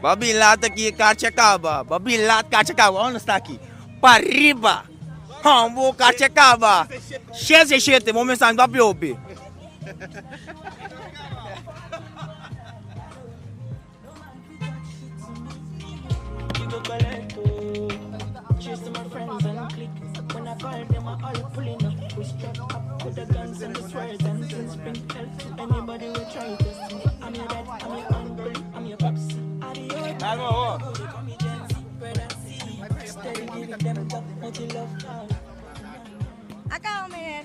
Bo bin laat aki e karchi a kaba. Bo bin laat karchi a kaba. Unda sta aki? Pariba. Hombo karchi a kaba. Shete shete bo mester anda papia hopi. Acá, meneer.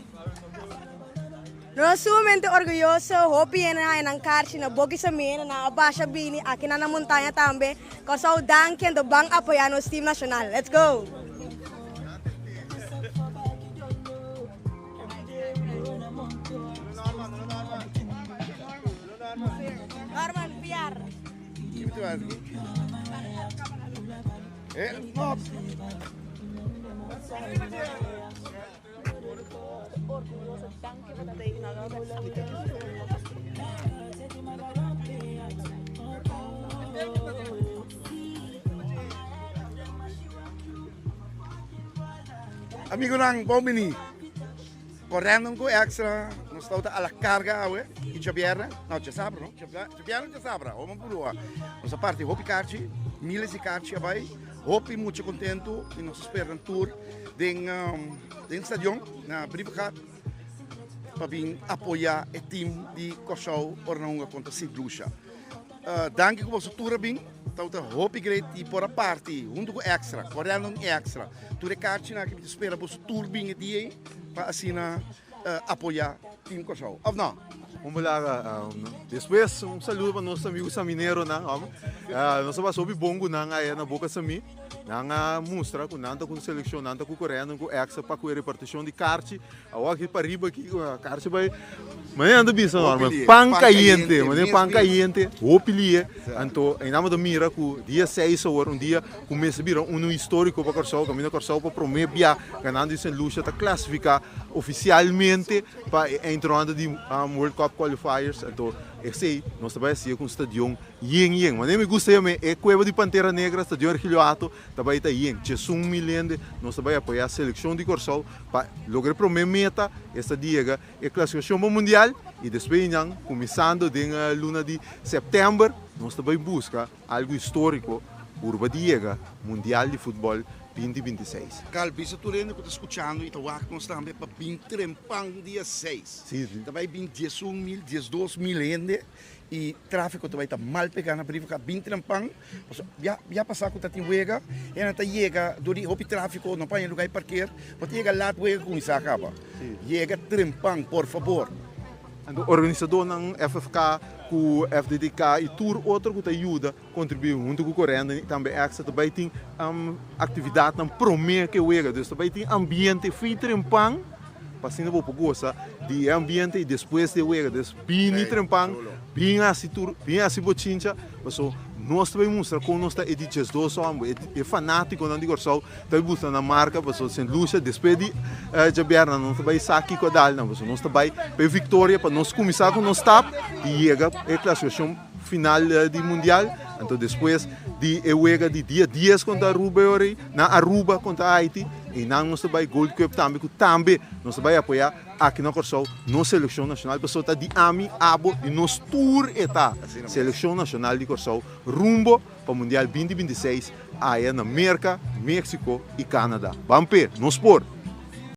Nos sumamente orguyoso, hopi hende a haña nan karchi na Boki Samina, nan a basha bini aki na na montaña tambe. Kòrsou danki anto ban apoyá nos team nashonal. Let's go! Norman Piar. Amigonan, bon bini. Correndo cu extra, nos ta a la carga awe y djabierne, no djasabra no, djabierne o djasabra, hopi purua. Nos a parti hopi karchi, miles di karchi a bai, hopi mucha contento y nos a spera nan tur den den stadion na Brievengat pa bin apoya e team di Kòrsou ora nan hunga kontra Sint Lucia. Danki ku boso tur a bin, tabata hopi great di por a parti huntu ku Extra, Correndo un Extra. Tur e karchinan aki mi ta spera boso tur bin e dia ei pa asina apoya team Kòrsou, òf no? Un balaga despues un saludo pa nos amigo samineronan, nos a pasa hopi bon ku nan aya na Boca Sami. Nan a mustra ku nan ta ku selekshon, nan ta ku Corendon, ku Exa pa ku e repartishon di karchi. Awor aki pariba aki karchi bai, manera nan ta bisa Norman, pan kayente, manera pan kayente, hopi lie. Anto einan bo ta mira ku dia seis awor un dia ku mester bira unu historiko pa Kòrsou, kaminda Kòrsou pa promé bia ganando di Sint Lucia ta klasifiká ofisialmente pa e eindronde di World Cup Qualifiers. Anto esei nos ta bai hasié ku un stadion Yen yen. Manera mi gusta yam'é e Cueva di Pantera Negra, Stadion Ergilio Hato, ta bai ta yen. Chesun mil hende nos ta bai apoyá selekshon di Kòrsou pa logra e promé meta, esta di yega e klasifikashon pa Mundial i despues einan, kuminsando den luna di sèptèmber, nos ta bai buska algu históriko, purba di yega Mundial di Futbòl 2026. Cal bisa tur hende cu ta scuchando y ta wak nos tambe pa bin trempan dia seis. Ta bai bin 11 mil, 12 mil hende. Y trafico ta bay ta mal pega na Brievengat bin trempan pasobra ya ya pasa cu ta tin wega e nan ta yega door di hopi trafico no por haña lugar di parkeer bo ta yega laat wega cuminsa caba yega trempan por fabor. Anto organisadornan FFK cu FDDK y tur otro cu ta yuda contribui hunto cu Corendon y tambe Extra ta bay tin actividadnan prome cu e wega dus ta bay tin ambiente fi trempan pa asina bo por gosa di e ambiente y despues di e wega dus bini trempan bin haci tur bin haci bochincha paso nos ta bay mustra con nos ta e di diesdos homber e fanaticonan di Corsou ta bay busca nan marca paso Sint Lucia despues di djabièrnè nos ta bay sa kico a dal nan paso nos ta bay pa e victoria pa nos cuminsa cu nos stap y yega e clasificacion final di mundial anto despues di e wega di dia dies kontra Aruba e ora ei na Aruba kontra Haiti einan nos ta bai Gold Cup tambe ku tambe nos ta bai apoya aki na Kòrsou nos selekshon nashonal pasobra ta di ami abo di nos tur e ta selekshon nashonal di Kòrsou rumbo pa mundial 2026 aya na Merka, Mexico i Canada. Ban p'e, nos por!